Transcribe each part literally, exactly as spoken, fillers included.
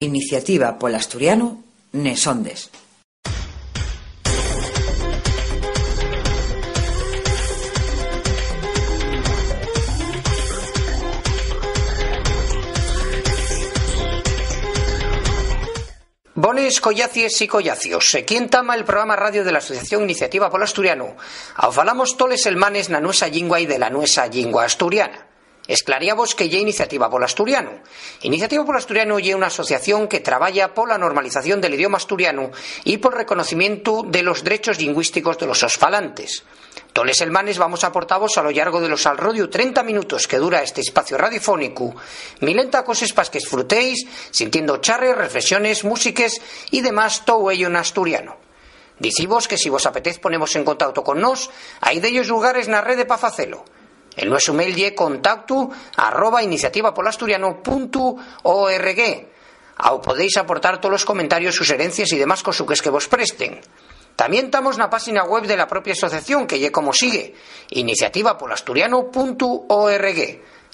Iniciativa pol Asturianu nes Ondes. Bones collacies y collacios. Equí entama el programa radio de la Asociación Iniciativa pol Asturianu. Ao falamos toles selmanes na nuesa llingua y de la nuesa llingua asturiana. Esclaríavos que ye Iniciativa pol Asturianu. Iniciativa pol Asturianu ye una asociación que trabaya pola normalización del idioma asturianu y pol reconocimientu de los drechos llingüísticos de los sos falantes. Toles selmanes vamos a aportavos a lo llargo de los alrodiu trenta minutos que dura este espacio radiofónicu milenta coses pas que esfrutéis, sintiendo charres, reflexiones, músiques y demás, tou ello n'asturiano. Dicivos que si vos apetez ponevos en contauto con nós, hai dellos llugares na rede pa facelo. El nuesu mail ye contactu arroba iniciativapolasturiano puntu org. Ao podéis aportar tolos comentarios, suxerencies y demás cosuques que vos presten. Tamién tamos na páxina web de la propia asociación, que ye como sigue, iniciativapolasturiano puntu org,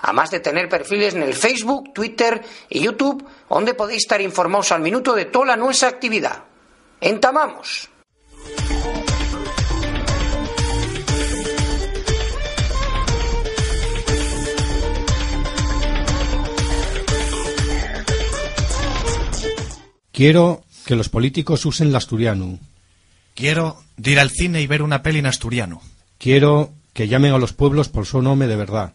amás de tener perfiles nel Facebook, Twitter y YouTube, onde podéis tar informaos al minuto de tola nuesa actividá. ¡Entamamos! Quiero que los políticos usen l'asturianu. Quiero dir al cine y ver una peli en asturiano. Quiero que llamen a los pueblos por su nome de verdad.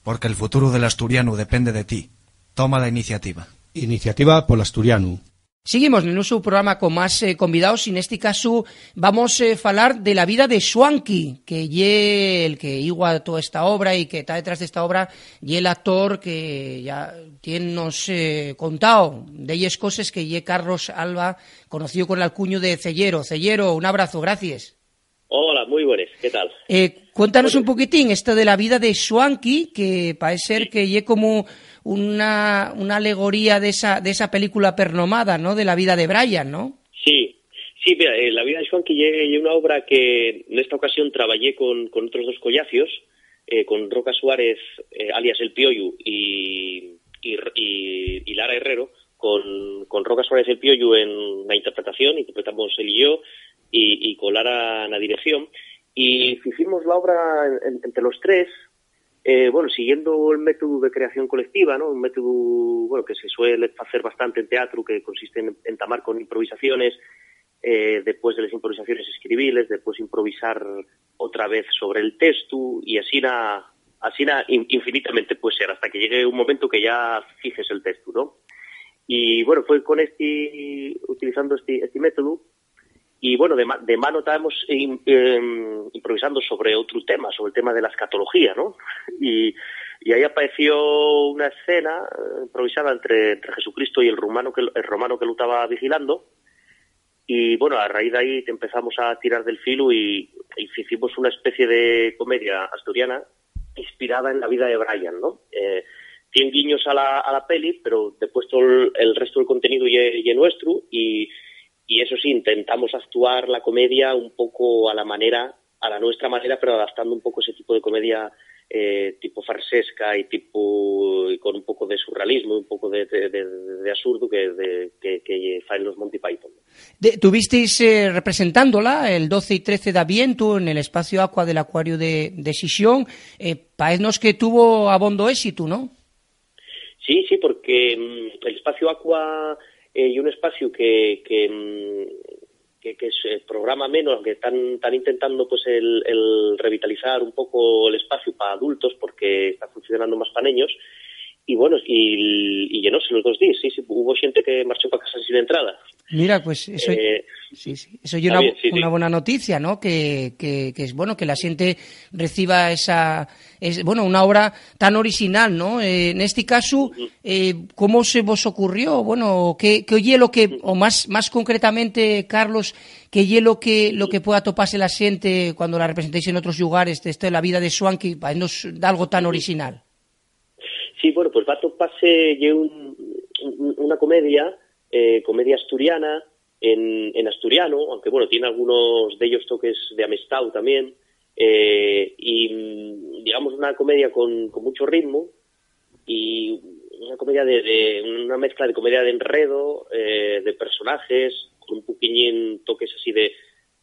Porque el futuro del asturiano depende de ti. Toma la iniciativa. Iniciativa pol Asturianu. Seguimos nel nuesu programa con más, eh, convidaos, y nesti casu vamos, eh, falar de la vida de Swanky, que ye el que igua toda esta obra y que ta detrás d'esta obra, ye l'actor que ya tiennos, eh, contao delles coses, que ye Carlos Alba, conocíu con l'alcuñu de Ceyero. Ceyero, un abrazu, gracies. Hola, muy buenas, ¿qué tal? Eh, cuéntanos un poquitín esto de la vida de Swanky, que parece ser que ye como una, una alegoría de esa, de esa película pernomada, ¿no? De la vida de Brian, ¿no? Sí, sí, mira, eh, la vida de Swanky ye, ye una obra que nesta ocasión trabajé con, con otros dos collacios, eh, con Roca Suárez, eh, alias El Piollu, y, y, y, y Lara Herrero, con, con Roca Suárez El Piollu en la interpretación, interpretamos él y yo, y, y con Lara na dirección, y hicimos la obra en, en, entre los tres, eh, bueno, siguiendo el método de creación colectiva, ¿no? Un método, bueno, que se suele hacer bastante en teatro, que consiste en entamar con improvisaciones, eh, después de las improvisaciones escribirles, después improvisar otra vez sobre el texto, y así na, así na in-, infinitamente puede ser, hasta que llegue un momento que ya fijes el texto, ¿no? Y bueno, fue con este, utilizando este, este método, y bueno, de, ma- de mano estábamos im- em, improvisando sobre otro tema, sobre el tema de la escatología, ¿no? Y, y ahí apareció una escena, eh, improvisada entre, entre Jesucristo y el romano que, el romano que lo estaba vigilando. Y bueno, a raíz de ahí empezamos a tirar del filo y, y hicimos una especie de comedia asturiana inspirada en la vida de Brian, ¿no? Eh, tien guiños a la, a la peli, pero después todo el, el resto del contenido ye, ye nuestro y, y eso sí, intentamos actuar la comedia un poco a la manera, a la nuestra manera, pero adaptando un poco ese tipo de comedia, eh, tipo farsesca y tipo, y con un poco de surrealismo y un poco de, de, de, de absurdo que, de, que, que faen los Monty Python. De- tuvisteis, eh, representándola el doce y trece de avientu en el espacio Aqua del Acuario de, de Xixón. Eh, paeznos que tuvo abondo éxito, ¿no? Sí, sí, porque, mm, el espacio Aqua, eh, ye un espacio que, que, mm, que, que se programa menos, aunque están, están intentando, pues, el, el revitalizar un poco el espacio para adultos porque está funcionando más para niños. Y bueno, y, y llenóse los dos días, sí, sí, hubo gente que marchó para casa sin entrada. Mira, pues eso, eh, sí, sí, eso ye una, bien, sí, sí, una buena noticia, ¿no? Que, que, que es bueno que la gente reciba esa, es, bueno, una obra tan original, ¿no? Eh, en este caso, eh, ¿cómo se vos ocurrió? Bueno, ¿qué, qué oye lo que, o más, más concretamente, Carlos, qué oye lo que, lo que pueda toparse la gente cuando la representéis en otros lugares, de esto de la vida de Swanky, para nos da algo tan original? Sí, bueno, pues va a toparse, ye un, un, una comedia, eh, comedia asturiana, en, en asturiano, aunque, bueno, tiene algunos de ellos toques de amistau también, eh, y, mm, digamos, una comedia con, con mucho ritmo y una comedia de, de, una mezcla de comedia de enredo, eh, de personajes, con un poquiñín toques así de,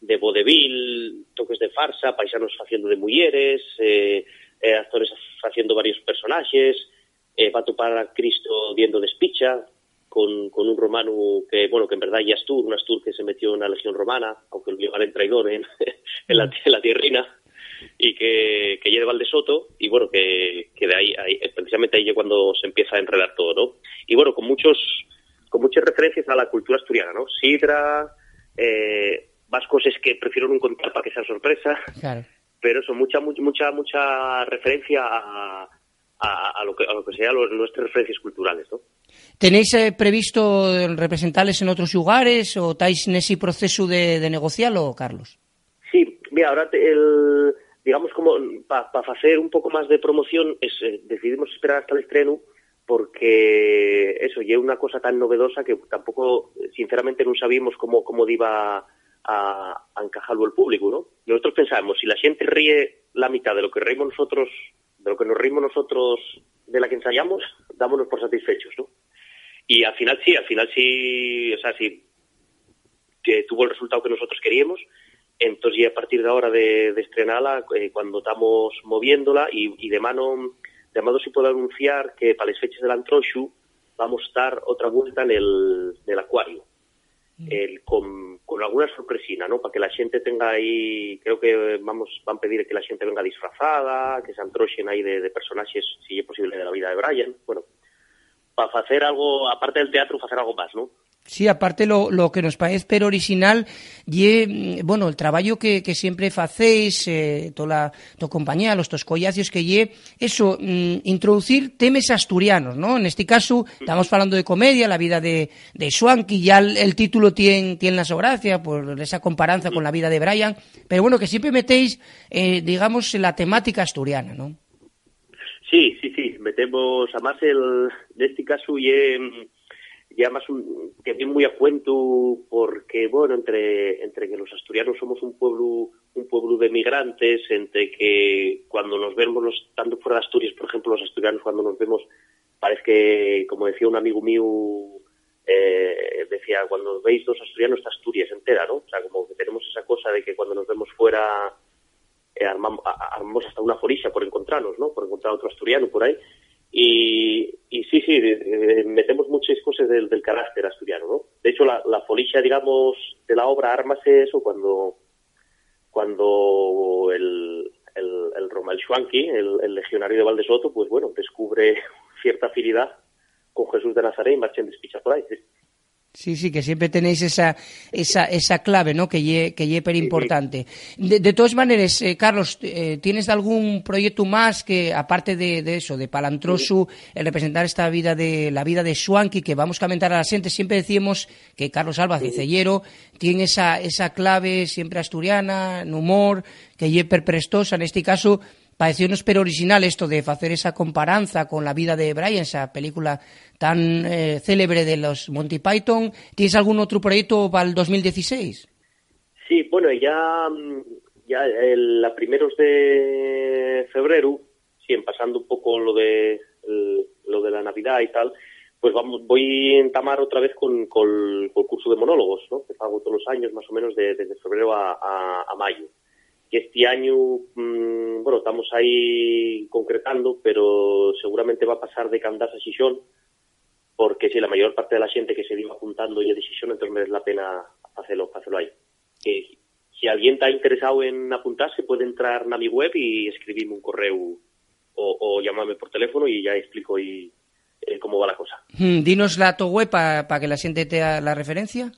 de vodevil, toques de farsa, paisanos faciendo de muyeres, eh, eh, actores faciendo varios personajes, eh, va a topar a Cristo diendo despicha con, con un romanu que, bueno, que en verdad ye Astur, un Astur que se metió en la Legión Romana, aunque lo llevaren traidor en, en la, en la tierrina, y que, que ye de Valdesoto, y bueno, que, que de ahí, ahí, precisamente ahí es cuando se empieza a enredar todo, ¿no? Y bueno, con muchos, con muchas referencias a la cultura asturiana, ¿no? Sidra, eh, más cosas que prefiero no contar para que sean sorpresa, Claro. pero eso, mucha, mucha, mucha, mucha referencia a, a, a lo que, a lo que serían los, nuestras referencias culturales, ¿no? ¿Tenéis eh, previsto representarles en otros lugares o estáis nesi procesu de, de negocialo, Carlos? Sí, mira, ahora te- el, digamos como para facer un poco más de promoción es, eh, decidimos esperar hasta el estreno porque eso ya es una cosa tan novedosa que tampoco, sinceramente, no sabíamos cómo, cómo iba a, a encajarlo el público, ¿no? Nosotros pensábamos, si la gente ríe la mitad de lo que reímos nosotros, de lo que nos reímos nosotros de la que ensayamos, dámonos por satisfechos, ¿no? Y al final sí, al final sí, o sea, sí, que tuvo el resultado que nosotros queríamos. Entonces, y a partir de ahora de, de estrenarla, eh, cuando estamos moviéndola, y, y de mano, de mano sí puedo anunciar que para las fechas del Antroxu vamos a estar otra vuelta en el, en el acuario. El, con, con alguna sorpresina, ¿no? Para que la gente tenga ahí, creo que vamos, van a pedir que la gente venga disfrazada, que se antroxen ahí de, de personajes, si es posible, de la vida de Brian. Bueno, para hacer algo, aparte del teatro, hacer algo más, ¿no? Sí, aparte lo, lo que nos parece pero orixinal ye, mm, bueno, el trabajo que, que siempre facéis, eh, toda la to compañía, los tos collacios, que ye eso, mm, introducir temes asturianos, ¿no? En este caso, estamos hablando de comedia, la vida de, de Swanky, ya el, el título tiene, tiene la so gracia por esa comparanza con la vida de Brian, pero bueno, que siempre metéis, eh, digamos, la temática asturiana, ¿no? Sí, sí, sí, metemos, además, el, en este caso, ye, mm, ya más un, que viene muy a cuento porque, bueno, entre, entre que los asturianos somos un pueblo, un pueblo de migrantes, entre que cuando nos vemos los, tanto fuera de Asturias, por ejemplo, los asturianos cuando nos vemos, parece que, como decía un amigo mío, eh, decía, cuando veis dos asturianos está Asturias entera, ¿no? O sea, como que tenemos esa cosa de que cuando nos vemos fuera, eh, armam-, a- a- armamos hasta una folixa por encontrarnos, ¿no? Por encontrar otro asturiano por ahí. Y, y sí, sí, eh, metemos muchas cosas del, del carácter asturiano, ¿no? De hecho, la, la folixa, digamos, de la obra, ármase eso cuando, cuando el, el, el Roma, el Schwanky, el, el legionario de Valdesoto, pues bueno, descubre cierta afinidad con Jesús de Nazaret y marchen despicha por ahí. Sí, sí, que siempre tenéis esa, esa, esa clave, ¿no? Que ye, que ye per importante. De, de todas maneras, eh, Carlos, eh, ¿tienes algún proyecto más que, aparte de, de eso, de Palantrosu, el representar esta vida de, la vida de Swanky, que vamos a comentar a la gente? Siempre decíamos que Carlos Álvarez, Ceyero, tiene esa, esa clave siempre asturiana, en humor, que ye per prestosa. En este caso, pareciónos pero orixinal esto de facer esa comparanza con la vida de Brian, esa película tan, eh, célebre de los Monty Python. ¿Tienes algún otro proyecto para el dos mil dieciséis? Sí, bueno, ya, mm, ya el, a primeros de febrero, sí, en pasando un poco lo de, el- lo de la Navidad y tal, pues vamos, voy a entamar otra vez con, con el concurso de monólogos, ¿no? Que hago todos los años, más o menos, de- desde febrero a, a- a mayo. Y este año, mm, bueno, estamos ahí concretando, pero seguramente va a pasar de Candás a Xixón, porque si la mayor parte de la gente que se vive apuntando ya de Xixón, entonces merece la pena hacerlo, hacerlo ahí. Que si alguien está interesado en apuntarse, puede entrar a mi web y escribirme un correo o, o llamarme por teléfono y ya explico y, eh, cómo va la cosa. Hmm, dinos la to web para que la gente te haga la referencia.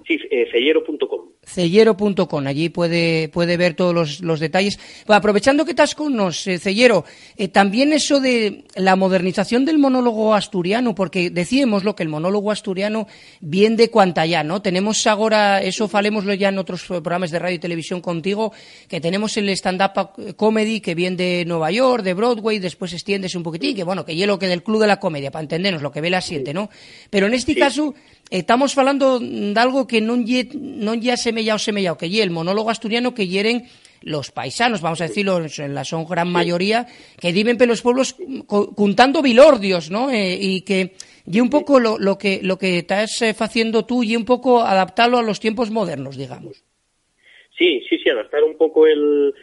Sí, eh, ceyero punto com. Ceyero punto com, allí puede, puede ver todos los, los detalles. Bueno, aprovechando que estás con nos, eh, Ceyero, eh, también eso de la modernización del monólogo asturiano, porque decíamos lo que el monólogo asturiano viene de cuanta ya, ¿no? Tenemos ahora, eso falémoslo ya en otros programas de radio y televisión contigo, que tenemos el stand-up comedy que viene de Nueva York, de Broadway, después extiendes un poquitín, que bueno, que ye lo que del Club de la Comedia, para entendernos, lo que ve la gente, ¿no? Pero en este caso, eh, estamos hablando de algo que no ye, no ye asemellado, semellado, que ye el monólogo asturiano que yeren los paisanos, vamos a decirlo, en la son gran mayoría, que viven pelos pueblos co-, cuntando bilordios, ¿no? Eh, y que, y un poco lo, lo que, lo que estás, eh, faciendo tú, y un poco adaptarlo a los tiempos modernos, digamos. Sí, sí, sí, adaptar un poco el,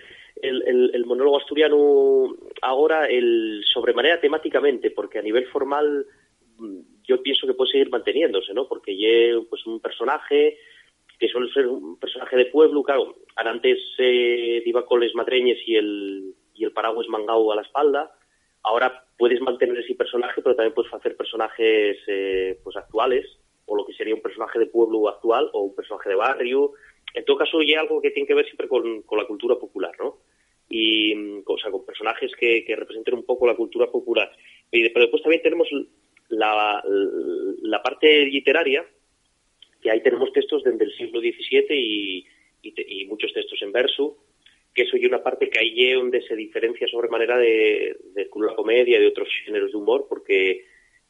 el, el, el monólogo asturiano ahora, el, sobremanera temáticamente, porque a nivel formal, mm, yo pienso que puede seguir manteniéndose, ¿no? Porque ye, pues, un personaje que suele ser un personaje de pueblo, claro, antes, eh, diba coles madreñes y el, y el paragües mangao a la espalda. Ahora puedes mantener ese personaje, pero también puedes hacer personajes, eh, pues, actuales, o lo que sería un personaje de pueblo actual o un personaje de barrio. En todo caso, ya algo que tiene que ver siempre con, con la cultura popular, ¿no? Y, mm, o sea, con personajes que, que representen un poco la cultura popular. Y de-, pero después también tenemos la, la parte literaria, que ahí tenemos textos desde el siglo diecisiete y, y te-, y muchos textos en verso, que eso es una parte que ahí es donde se diferencia sobremanera de, de la comedia y de otros géneros de humor, porque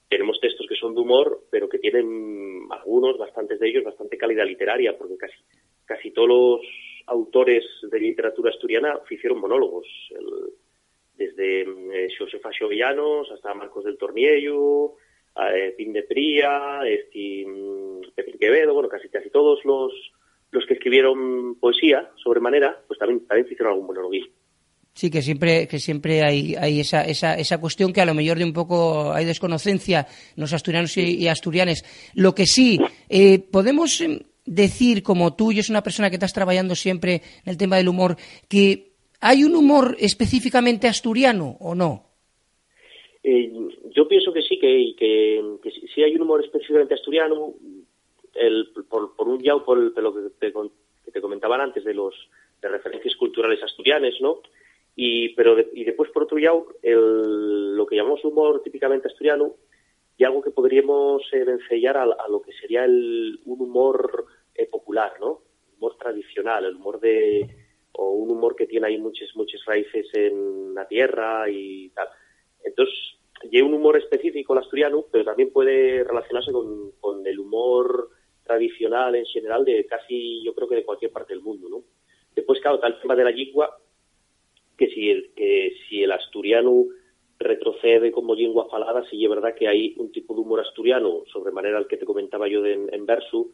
tenemos textos que son de humor, pero que tienen algunos, bastantes de ellos, bastante calidad literaria, porque casi, casi todos los autores de literatura asturiana hicieron monólogos. El, desde, mm, eh, Xosé Faxo Avellanos hasta Marcos del Torniello, a, eh, Pin de Pría, este, mm, Pepín Quevedo, bueno, casi, casi todos los, los que escribieron poesía, sobremanera, pues también, también hicieron algún monólogo. Sí, que siempre, que siempre hay, hay esa, esa, esa cuestión que a lo mejor de un poco hay desconocencia los asturianos y, y asturianes. Lo que sí, eh, podemos, em, decir, como tú y es una persona que estás trabajando siempre en el tema del humor, que ¿hay un humor específicamente asturiano o no? Eh, yo pienso que sí, que, que, que sí, sí hay un humor específicamente asturiano, el, por, por un llau, por, el- por lo que te, con- que te comentaban antes de los de referencias culturales asturianes, ¿no? Y, pero de- y después, por otro llau, el, lo que llamamos humor típicamente asturiano, y algo que podríamos, eh, vencellar a, a lo que sería el, un humor, eh, popular, ¿no? Humor tradicional, el humor de, o un humor que tiene ahí muchas, muchas raíces en la tierra y tal. Entonces, ye un humor específico el asturiano, pero también puede relacionarse con, con el humor tradicional en general de casi, yo creo que de cualquier parte del mundo, ¿no? Después, claro, está el tema de la lengua, que si el, que si el asturiano retrocede como lengua falada, sí es verdad que hay un tipo de humor asturiano, sobremanera el que te comentaba yo de, en, en verso,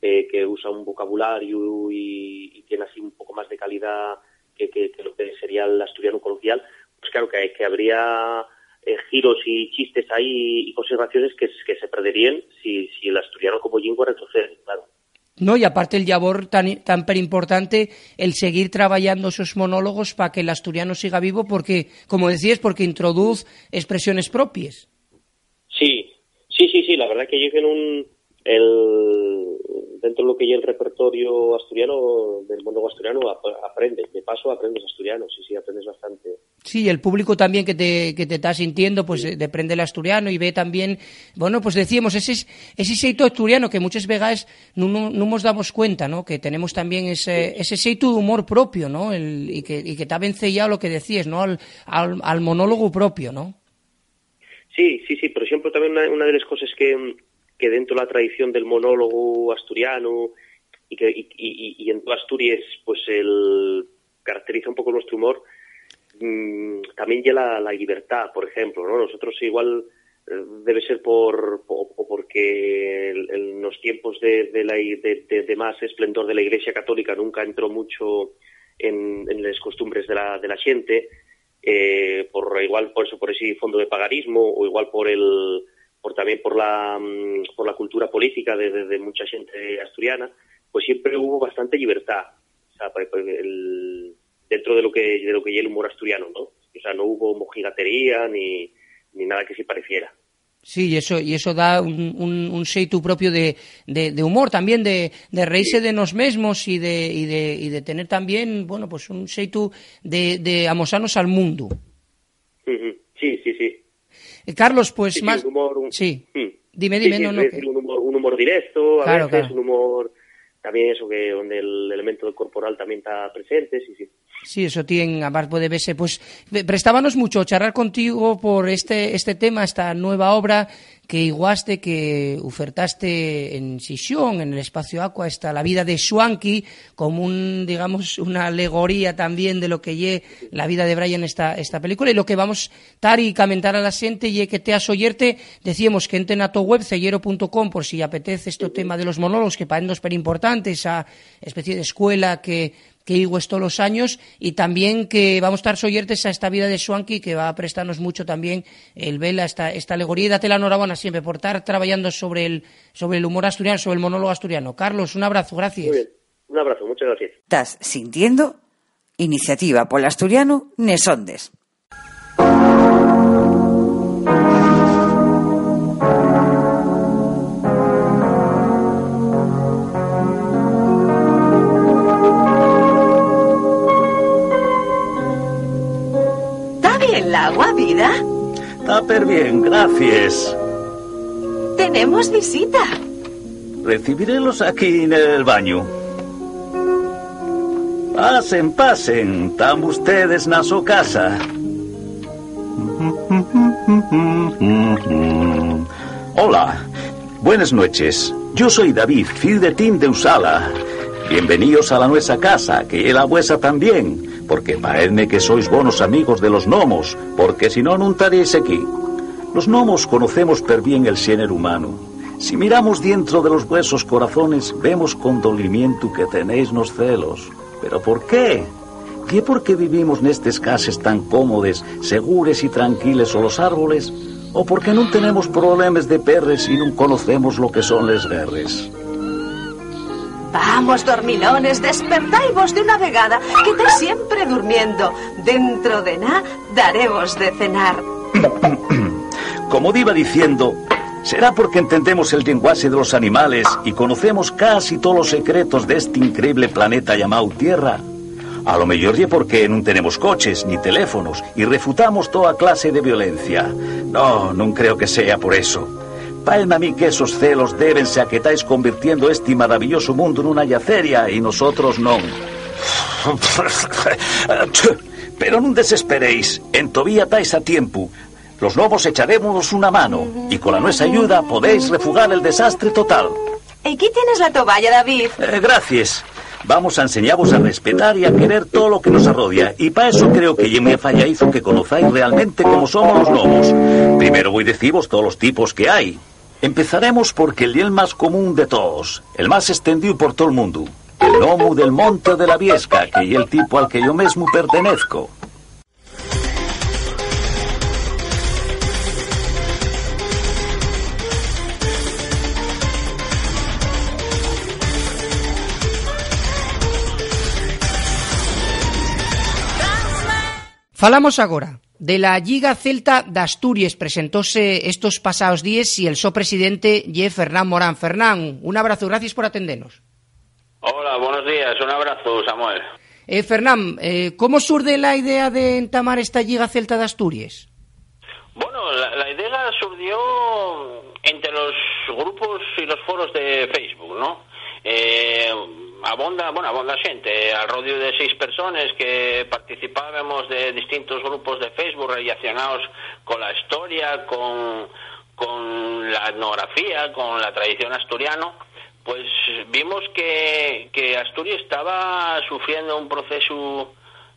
eh, que usa un vocabulario y, y tiene así un poco más de calidad que, que, que lo que sería el asturiano coloquial, pues claro que, que habría, eh, giros y chistes ahí y consideraciones que, que se perderían si, si el asturiano como lengua retrocede, claro. No, y aparte el llavor tan, tan perimportante, el seguir trabajando esos monólogos para que el asturiano siga vivo, porque, como decías, porque introduz expresiones propias. Sí, sí, sí, sí, la verdad que lleguen un, el, dentro de lo que es el repertorio asturiano, del monólogo asturiano, ap- aprendes, de paso aprendes asturiano, sí, sí, aprendes bastante. Sí, el público también que te, que te está sintiendo, pues, eh, deprende el asturiano y ve también, bueno, pues decíamos, ese, es- ese xeitu asturiano que muchas vegaes no, no, no nos damos cuenta, ¿no? Que tenemos también ese, ese xeitu de humor propio, ¿no? El, y que, y que está vencellado lo que decías, ¿no? Al, al, al monólogo propio, ¿no? Sí, sí, sí. Por ejemplo, también una, una de las cosas que, que dentro de la tradición del monólogo asturiano y que y, y, y, y en toda Asturias, pues el caracteriza un poco nuestro humor, mm, también ya la, la libertad, por ejemplo, ¿no? Nosotros igual, eh, debe ser por, o, o porque el- en los tiempos de, de, la, de, de- de más esplendor de la Iglesia Católica nunca entró mucho en, en las costumbres de la, de la gente, eh, por igual por eso, por ese fondo de paganismo, o igual por el, por también por la, mm, por la cultura política de, de- de mucha gente asturiana, pues siempre hubo bastante libertad, o sea, pa- pa- el- dentro de lo que, de lo que es el humor asturiano, ¿no? O sea, no hubo mojigatería ni, ni nada que se pareciera. Sí, y eso, y eso da un, un, un xeitu propio de, de, de humor, también de, de reírse de nos mesmos y de, y de, y de tener también, bueno, pues un xeitu de, de amosarnos al mundo. Ujú. Sí, sí, sí. Eh, Carlos, pues Sí, sí, más un humor, un- Sí. Mm. Dime, Sí, dime, sí, no, es no, decir, que un humor, un humor directo, a Claro, veces, claro. Un humor también eso que donde el elemento corporal también está presente, sí, sí. Sí, eso tiene, aparte puede verse, pues, ve- prestábanos mucho charlar contigo por este, este tema, esta nueva obra que iguaste, que ufertaste en Xixón, en el espacio Aqua, esta, la vida de Swanky, como un, digamos, una alegoría también de lo que ye la vida de Brian esta, esta película. Y lo que vamos tar y camentar a la xente ye que te asoyerte, decíamos que entren a to web, ceyero punto com, por si apetece este tema de los monólogos, que pa endo es perimportante, esa especie de escuela que, que igues tolos años, y también que vamos tar soyertes a esta vida de Swanky, que va a prestarnos mucho también el vela esta, esta alegoría. Y date la enhorabuena siempre por tar trabayando sobre el, sobre el humor asturiano, sobre el monólogo asturiano. Carlos, un abrazo, gracias. Muy bien. Un abrazo, muchas gracias. Estás sintiendo Iniciativa pol Asturianu nes Ondes. ¿Ta bien l'agua, vida? Ta perbién, gracies. Tenemos visita. Recibirélos aquí nel bañu. Pasen, pasen, tán vustedes na so casa. Hola, buenas nueches. Yo soy David, fíu de Tim d'Usala. Bienveníos a la nuesa casa, que ye la vuesa tamién, porque paezme que sois bonos amigos de los gnomos, porque si no, nun taríais equí. Los gnomos conocemos perbién el xéneru humanu. Si miramos dientro de los vuesos corazones, vemos con dolimientu que tenéis nos celos. ¿Pero por qué? ¿Ye porque vivimos nestes cases tan cómodes, segures y tranquiles o los árboles? ¿O porque nun tenemos problemes de perres y nun conocemos lo que son les guerres? Vamos, dormilones, despertaivos d'una vegada, que tais siempre durmiendo. Dentro de na daremos de cenar. Como diba diciendo, ¿será porque entendemos el llenguaxe de los animales y conocemos casi tolos secretos d'esti increíble planeta llamáu Tierra? A lo meyor ye porque nun tenemos coches ni teléfonos y refutamos toa clase de violencia. No, nun creo que sea por eso. Paezme a mí qu'esos celos débense a que tais convirtiendo esti maravillosu mundu nuna llaceria y nosotros non. Pero nun desesperéis, entovía tais a tiempu. Los gnomos echarémonos una mano, y con la nuesa ayuda podéis refugar el desastre total. Equí tienes la tobaya, David. Eh, gracies. Vamos a enseñavos a respetar y a querer todo lo que nos arrodia, y pa eso creo que ye mui afayaizu que conozáis realmente cómo somos los gnomos. Primero voi decivos todos los tipos que hai. Empezaremos por que'l ye'l más común de todos, el más estendíu por tol mundu, el gnomu del monte o de la viesca, que ye'l tipo al que yo mesmu pertenezco. Falamos agora de la Lliga Celta d'Asturies. Presentóse estos pasaos díes y el so presidente ye Fernán Morán. Fernán, un abrazu, gracies por atendenos. Hola, buenos días, un abrazo, Samuel. Eh, Fernán, eh, ¿cómo surde la idea de entamar esta Lliga Celta d'Asturies? Bueno, la, la idea surdió entre los grupos y los foros de Facebook, ¿no? Eh, abonda, bueno, abonda xente, al rodiu de seis persones que participábamos de distintos grupos de Facebook relacionados con la historia, con, con la etnografía, con la tradición asturiano, pues vimos que, que Asturies estaba sufriendo un proceso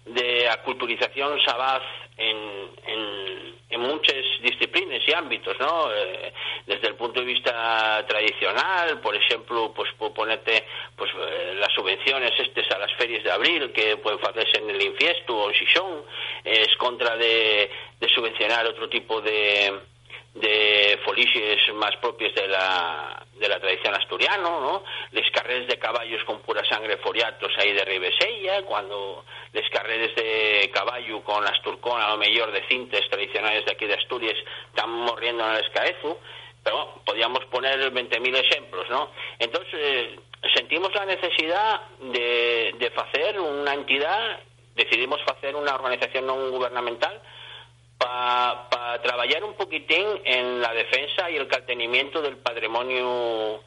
de aculturización sabaz en, en, en muchas disciplinas y ámbitos, ¿no? Eh, desde el punto de vista tradicional, por ejemplo, pues puedo ponerte, pues, eh, las subvenciones estes a las ferias de abril que pueden hacerse en el Infiestu o en Xixón, es contra de, de subvencionar otro tipo de, de folixes más propios de la, de la tradición asturiano, ¿no? Les carreres de caballos con pura sangre foriatos ahí de Ribesella, cuando les carreres de caballo con asturcón, a lo mejor de cintes tradicionales de aquí de Asturias, están morriendo en el escaezu. Pero bueno, podíamos poner veinte mil ejemplos, ¿no? Entonces, eh, sentimos la necesidad de, de facer una entidad, decidimos facer una organización non gubernamental pa, pa trabayar un poquitín en la defensa y el caltenimiento del patrimonio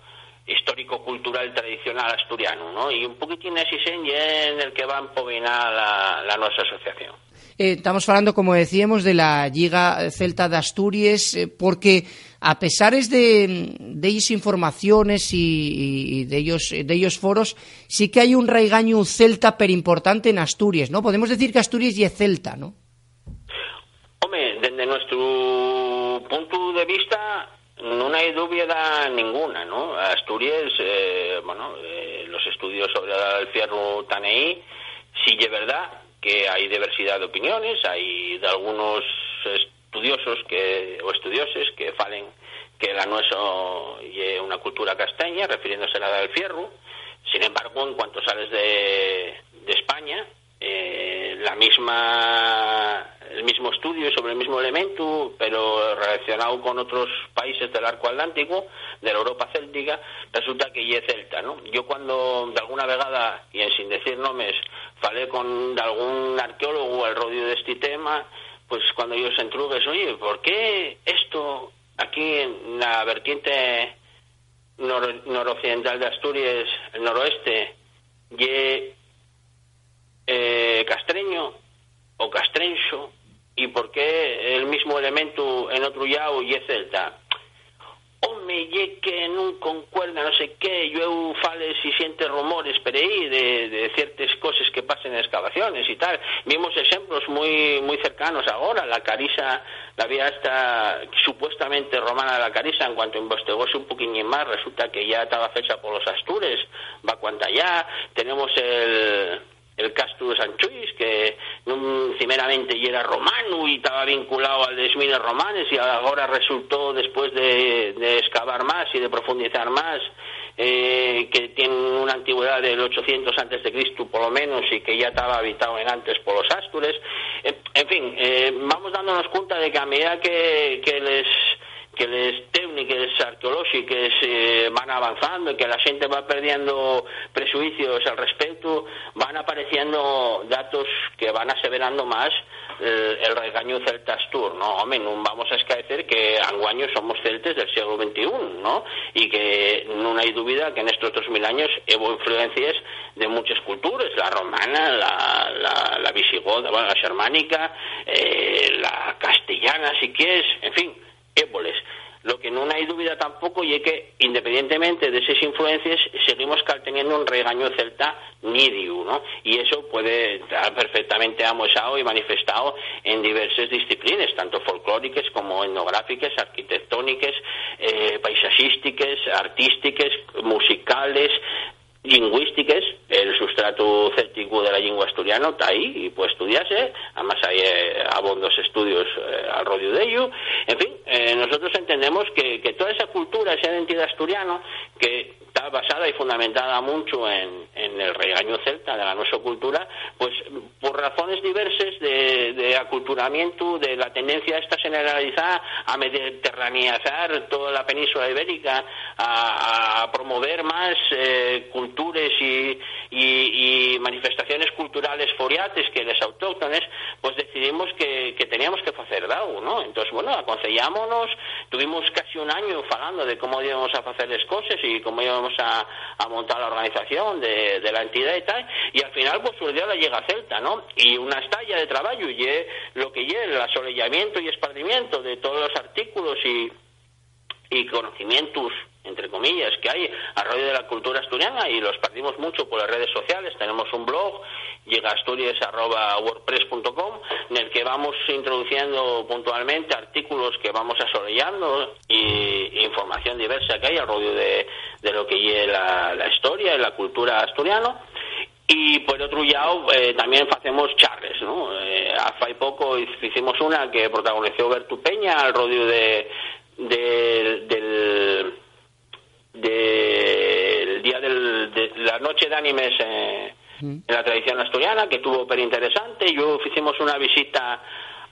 histórico-cultural tradicional asturiano, ¿no? Y un poquitín ese sen ye en el que va empobinar la, la nuestra asociación. Eh, estamos hablando, como decíamos, de la Lliga Celta d'Asturies, eh, porque a pesares de, d'elles informaciones y, y, y d'ellos, d'ellos foros, sí que hai un raigañu celta perimportante n'Asturies, ¿no? Podemos decir que Asturies ye celta, ¿no? Home, dende nuestru puntu de vista, nun hai dúbida ninguna, ¿no? Asturies, eh, bueno, eh, los estudios sobre la edá del fierru tán ehí. Sí ye verdá que hai diversidá d'opiniones, hai dalgunos estudiosos que, o estudioses que falen que la nueso ye una cultura castaña, refiriéndose a la edá del fierru. Sin embargo, en cuanto sales de, de España, eh, la misma, el mismo estudio sobre el mismo elemento, pero relacionado con otros países del arco atlántico, de la Europa céltica, resulta que ye celta, ¿no? Yo cuando, de alguna vegada, y en sin decir nomes, falé con algún arqueólogo al rodio de este tema, pues cuando yo se entrugues, oye, ¿por qué esto aquí en la vertiente nor-, noroccidental de Asturies, el noroeste, ye, eh, castreño o castrenxo, y por qué el mismo elemento en otru llau ye celta? Home, ye que nun concuerda, no sé qué, llueu fales y sientes rumores per ehí de, de ciertes coses que pasen en excavaciones y tal. Vimos exemplos mui, mui cercanos agora, la carisa, la vía esta supuestamente romana de la carisa, en cuanto investigóse un poquiñín más, resulta que ya taba fecha polos astures, va cuanta ya. Tenemos el, el castru de San Chuis, que nun, cimeramente yera romanu y taba vinculao a les mines romanes, y agora resultó, después de, de excavar más y de profundizar más, eh, que tien una antigüedá del ochocientos antes de Cristo, por lo menos, y que ya taba habitao enantes polos astures. En, en fin, eh, vamos dándonos cuenta de que a medida que, que les, que les técniques arqueolóxiques, eh, van avanzando y que la xente va perdiendo presuicios al respecto, van apareciendo datos que van aseverando más, eh, el raigañu celta astur, ¿no? Home, nun vamos a escaecer que anguaño somos celtes del sieglu ventiún, ¿no? Y que nun hai dúbida que nestos dos mil años hubo influencies de muches cultures, la romana, la, la, la visigoda, bueno, la xermánica, eh, la castellana, si quies, en fin, éboles. Lo que nun hai dúbida tampoco ye que, independientemente d'eses influencies, seguimos calteniendo un raigañu celta nidiu, ¿no? Y eso puede estar perfectamente amuesao y manifestao en diverses disciplines, tanto folclóriques como etnográfiques, arquitectóniques, eh, paisaxístiques, artístiques, musicales, lingüístiques. El sustrato céltico de la llingua asturiano ta ahí y puede estudiase. Además, hai, eh, abondos estudios, eh, al rodiu d'ello. En fin, eh, nosotros entendemos que, que toda esa cultura, esa identidad asturiana, que ta basada y fundamentada muncho en, en el raigañu celta de la nuestra cultura, pues, por razones diverses de, de aculturamientu, de la tendencia esta generalizada a mediterraneizar toda la península ibérica, a, a promover más, eh, cultures y, y, y manifestaciones culturales foriates que les autóctones, pues decidimos que, que teníamos que facer dalgo, ¿no? Entonces, bueno, aconseyámonos, tuvimos casi un año falando de cómo íbamos a facer les coses y cómo íbamos a, a montar la organización de, de la entidad y tal, y al final, pues, surdió la Lliga Celta, ¿no? Y una estaya de trabajo, y ye lo que ye el asoleyamiento y esparcimiento de todos los artículos y, y conocimientos, entre comillas, que hay al rodiu de la cultura asturiana, y lo esparcimos mucho por las redes sociales. Tenemos un blog, lliga asturias arroba wordpress punto com, en el que vamos introduciendo puntualmente artículos que vamos asoleyando y información diversa que hay al rodiu de, de lo que ye la, la historia y la cultura asturiana. Y por otro lado, eh, también hacemos charles, ¿no? Eh, fai poco hiz-, hicimos una que protagonizó Bertu Peña al rodiu de, de, del, del día del, de la Noche de Ánimes, eh, en la tradición asturiana, que tuvo per interesante. Yo hicimos una visita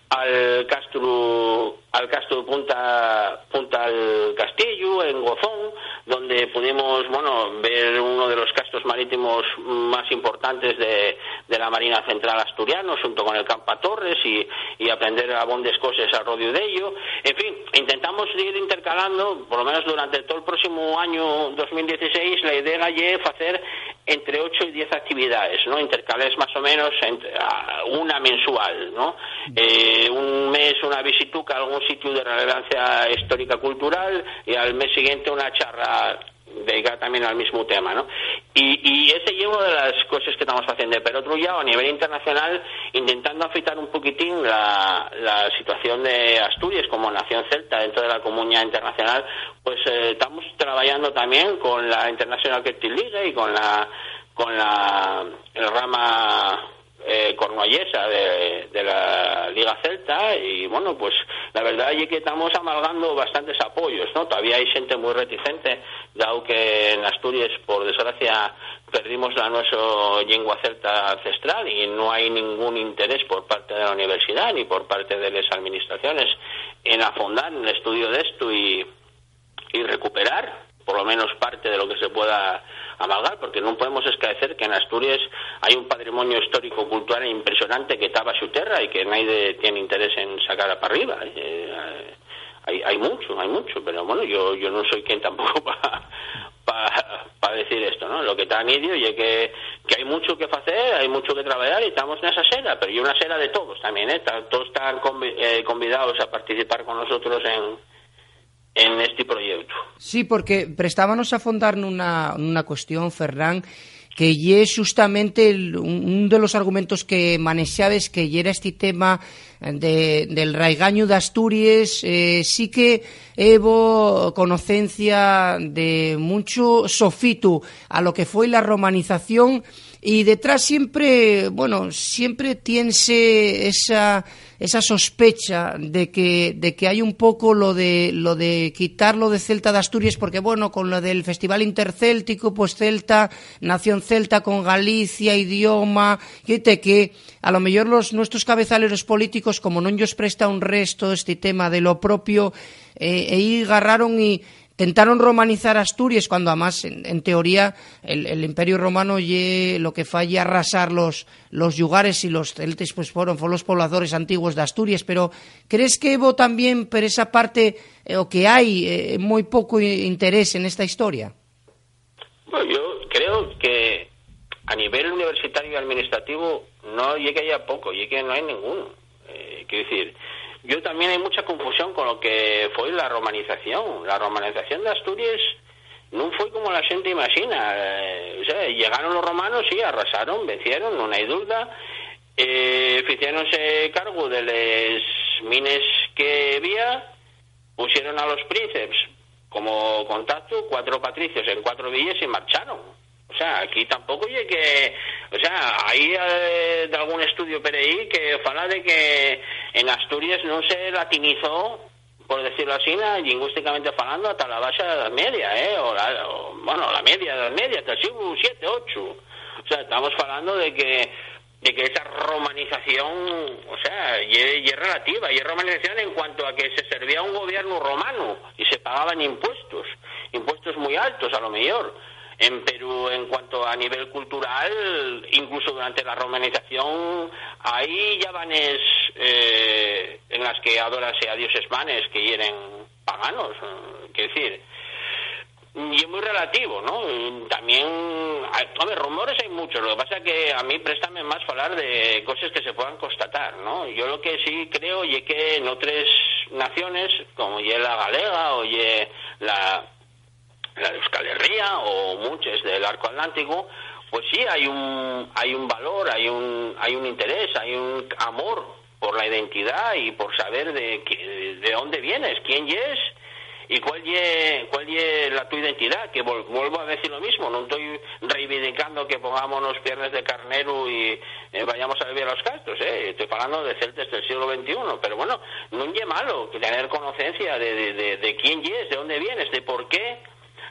al castru, al castru Punta, Punta al Castillo, en Gozón, donde pudimos, bueno, ver uno de los castros marítimos más importantes de, de la Marina Central asturiano, junto con el Campa Torres, y, y aprender abondes coses al rodiu d'ello. En fin, intentamos ir intercalando, por lo menos durante todo el próximo año dos mil dieciséis, la idea ye facer entre ocho y diez actividades, ¿no? Intercalés más o menos entre, a, una mensual, ¿no? Eh, un mes una visituca a algún sitio de relevancia histórica cultural y al mes siguiente una charla dedicada también al mismo tema, ¿no? Y, y ese es uno de las cosas que estamos haciendo. Pero otro lado, a nivel internacional, intentando afectar un poquitín la, la situación de Asturias como nación celta dentro de la comunidad internacional, pues eh, estamos trabajando también con la International Celtic League y con la con la el rama eh, cornuallesa de, de la Liga Celta y, bueno, pues la verdad es que estamos amalgando bastantes apoyos, ¿no? Todavía hay gente muy reticente, dado que en Asturias, por desgracia, perdimos la nuestra lengua celta ancestral y no hay ningún interés por parte de la universidad ni por parte de las administraciones en afondar en el estudio de esto y, y recuperar por lo menos parte de lo que se pueda amalgar, porque no podemos escaecer que en Asturias hay un patrimonio histórico cultural impresionante que está bajo tierra y que nadie tiene interés en sacar para arriba. Eh, hay, hay mucho, hay mucho, pero bueno, yo, yo no soy quien tampoco para pa, pa decir esto, ¿no? Lo que está en ello y es que, que hay mucho que hacer, hay mucho que trabajar y estamos en esa sera, pero y una sera de todos también, ¿eh? Todos están eh, convidados a participar con nosotros en, en este proyecto. Sí, porque prestábanos a afondar nuna, nuna cuestión, Fernán, que ye xustamente un de los argumentos que manexabes, que yera este tema de, del raigañu d'Asturies. Eh, sí que hevo conocencia de munchu sofitu a lo que foi la romanización. Y detrás siempre, bueno, siempre tiense esa, esa sospecha de que, de que hay un poco lo de, lo de quitarlo de Celta de Asturias, porque, bueno, con lo del Festival Intercéltico, pues Celta, Nación Celta con Galicia, idioma, que te que a lo mejor los nuestros cabezaleros políticos, como no ellos presta un resto este tema de lo propio, eh, ahí agarraron y tentaron romanizar Asturies, cuando, además, en, en teoría, el, el Imperio Romano ye lo que fai arrasar los, los llugares, y los celtes, pues, fueron, fueron los pobladores antiguos de Asturies. Pero, ¿crees que hubo también, por esa parte, eh, o que hay eh, muy poco interés en esta historia? Bueno, yo creo que a nivel universitario y administrativo no llegue ya poco, llegue no hay ninguno. Eh, quiero decir, yo también hay mucha confusión con lo que fue la romanización. La romanización de Asturias no fue como la gente imagina. Eh, o sea, llegaron los romanos, sí, arrasaron, vencieron, no hay duda. Eh, hicieronse cargo de las minas que había, pusieron a los príncipes como contacto, cuatro patricios en cuatro villes y marcharon. O sea, aquí tampoco ye que, o sea, hay eh, de algún estudio por ahí que fala de que en Asturias no se latinizó, por decirlo así, lingüísticamente falando, hasta la baja edad media, ¿eh? O, la, o bueno, la media edad media, que así hubo siete, ocho. O sea, estamos falando de que de que esa romanización, o sea, ye, ye relativa, ye romanización en cuanto a que se servía a un gobierno romano y se pagaban impuestos, impuestos muy altos a lo mejor. En Perú, en cuanto a nivel cultural, incluso durante la romanización, hay yabanes eh, en las que adorase a dioses manes que hieren paganos, eh, quiero decir, y es muy relativo, ¿no? También, a ver, rumores hay muchos, lo que pasa que a mí préstame más hablar de cosas que se puedan constatar, ¿no? Yo lo que sí creo es que en otras naciones, como ye la galega o ye la, la de Euskal Herria o muchas del arco atlántico, pues sí hay un, hay un valor, hay un, hay un interés, hay un amor por la identidad y por saber de, de dónde vienes, quién es y cuál es cuál ye la tu identidad, que vuelvo a decir lo mismo, no estoy reivindicando que pongamos los piernes de carnero y eh, vayamos a beber a los castos, eh. Estoy hablando de celtas del siglo veintiuno, pero bueno, no es malo tener conocencia de, de, de, de quién es, de dónde vienes, de por qué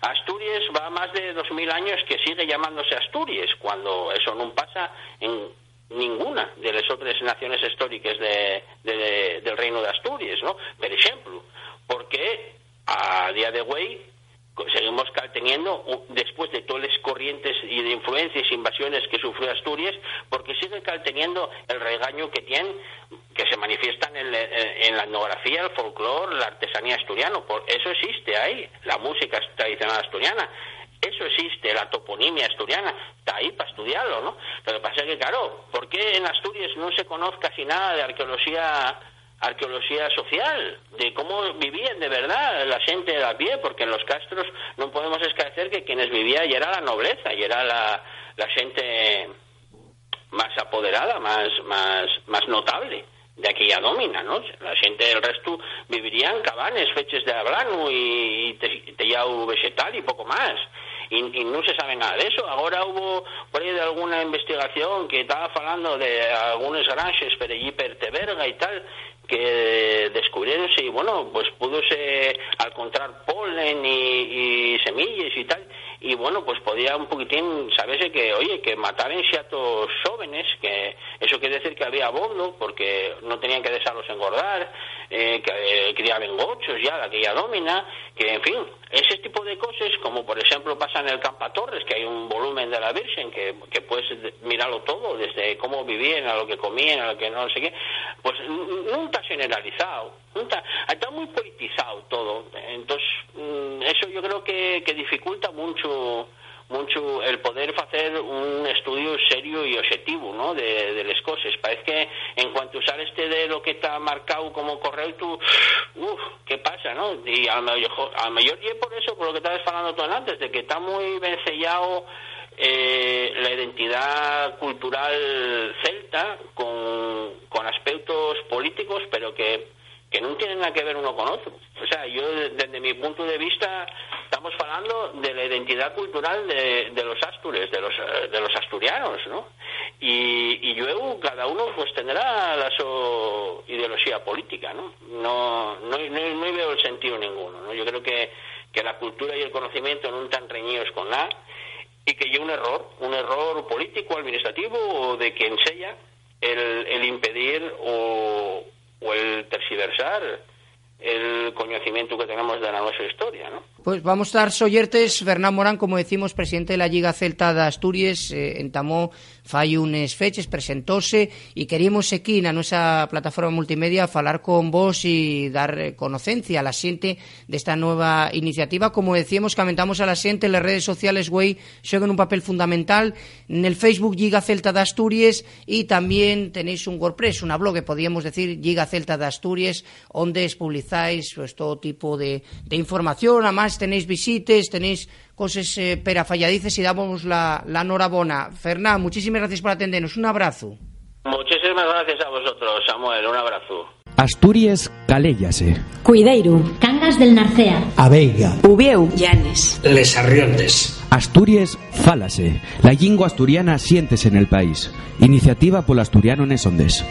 Asturias va más de dos mil años que sigue llamándose Asturias, cuando eso no pasa en ninguna de las otras naciones históricas de, de, del Reino de Asturias, ¿no? Por ejemplo, porque a día de hoy seguimos calteniendo, después de todas las corrientes y de influencias e invasiones que sufrió Asturias, porque sigue calteniendo el regaño que tiene, que se manifiesta en, el, en la etnografía, el folclore, la artesanía asturiana. Por eso existe ahí la música tradicional asturiana. Eso existe, la toponimia asturiana, ta ahí pa estudialo, ¿no? Lo que pasa es que, claro, ¿por qué en Asturies nun se conoz casi nada de arqueoloxía, arqueoloxía social, de cómo vivían de verdad la xente de a pie? Porque en los castros nun podemos escaecer que quienes vivía yera la nobleza, yera la, la xente más apoderada, más, más, más notable de aquella dómina, ¿no? La xente del restu vivirían cabanes feches de ablanu y, y te-, teyáu vexetal y poco más. Y, y nun se sabe nada de eso. Agora hubo por ahí de alguna investigación que taba falando de algunes granxes per allí, per Teberga y tal, que descubriéronse, y bueno, pues púdose alcontrar polen y, y semilles y tal, y bueno, pues podía un poquitín sabese que, oye, que mataren xatos xóvenes, que eso quiere decir que había abondo, porque no tenían que dejarlos engordar, eh, que, eh, criaban gochos ya de aquella dómina, que, en fin, ese tipo de coses, como por exemplo pasa en el Campa Torres, que hay un volumen de la Virgen que, que puedes de-, mirarlo todo, desde cómo vivían, a lo que comían, a lo que no sé qué, pues n-, n-, nun ta generalizado, nun ta, ta muy politizado todo. Entonces, mm, eso yo creo que, que dificulta mucho, mucho el poder facer un estudio serio y objetivo, ¿no? De, de les coses. Parece que en cuanto usar este de lo que ta marcado como correcto, uf, ¿qué pasa, no? Y a lo mejor, a lo mejor ye por eso, por lo que estabas falando tú antes, de que ta muy vencellado, eh, la identidad cultural celta con, con aspectos políticos, pero que, que nun tienen nada que ver uno con otro. O sea, yo, de-, desde mi punto de vista, estamos hablando de la identidad cultural de, de los astures, de los, eh, de los asturianos, ¿no? Y, y luego cada uno, pues, tendrá la su ideología política, ¿no? No, no, no, no veo el sentido ninguno, ¿no? Yo creo que, que la cultura y el conocimiento nun están reñidos con nada, y que ye un error, un error político, administrativo o de quien sea, el, el impedir o, o el tergiversar el conocimiento que tenemos de la nuestra historia, ¿no? Pues vamos a estar soyertes. Fernán Morán, como decimos, presidente de la Lliga Celta d'Asturies, eh, entamó fai unes feches, presentóse, y queríamos aquí na nuestra plataforma multimedia falar con vos y dar, eh, conocencia a la xente d'esta nueva iniciativa. Como decíamos, comentamos a la xente, les redes sociales, güei, xoguen un papel fundamental. Nel Facebook, Lliga Celta d'Asturies, y también tenéis un WordPress, una blog, podríamos decir, Lliga Celta d'Asturies, onde espublizáis, pues, todo tipo de, de información. Amás, tenéis visites, tenéis coses, eh, perafayadices, y dámonos la, la norabona. Fernán, muchísimas gracias por atendernos. Un abrazo. Muchísimas gracias a vosotros, Samuel. Un abrazo. Asturies, Caléllase. Cuideiru. Cangas del Narcea. Abeiga. Uviéu. Llanes. Les Arriondes. Asturies, fálase. La llingua asturiana siéntese nel país. Iniciativa pol asturiano nes ondes.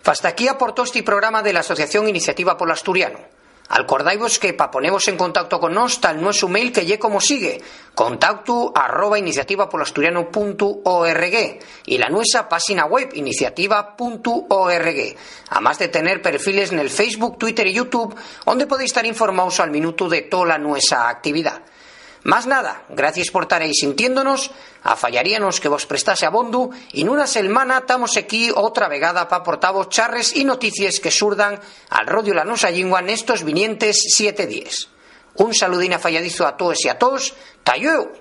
Fasta aquí aportó esti programa de l'Asociación Iniciativa pol Asturianu. Alcordaivos que pa ponevos en contacto con nós ta'l nuesu mail, que ye como sigue: contactu arroba iniciativapolasturianu puntu org, y la nuesa páxina web, iniciativa puntu org, amás de tener perfiles nel Facebook, Twitter y YouTube, onde podéis tar informaos al minutu de tola nuesa actividá. Más nada, gracies por tar ehí sintiéndonos, afallaríanos que vos prestase abondu, y nuna selmana tamos equí otra vegada pa aportavos charres y noticies que surdan al rodiu la nuesa llingua nestos vinientes siete díes. Un saludín afayadizu a toes y a toos, ta llueu.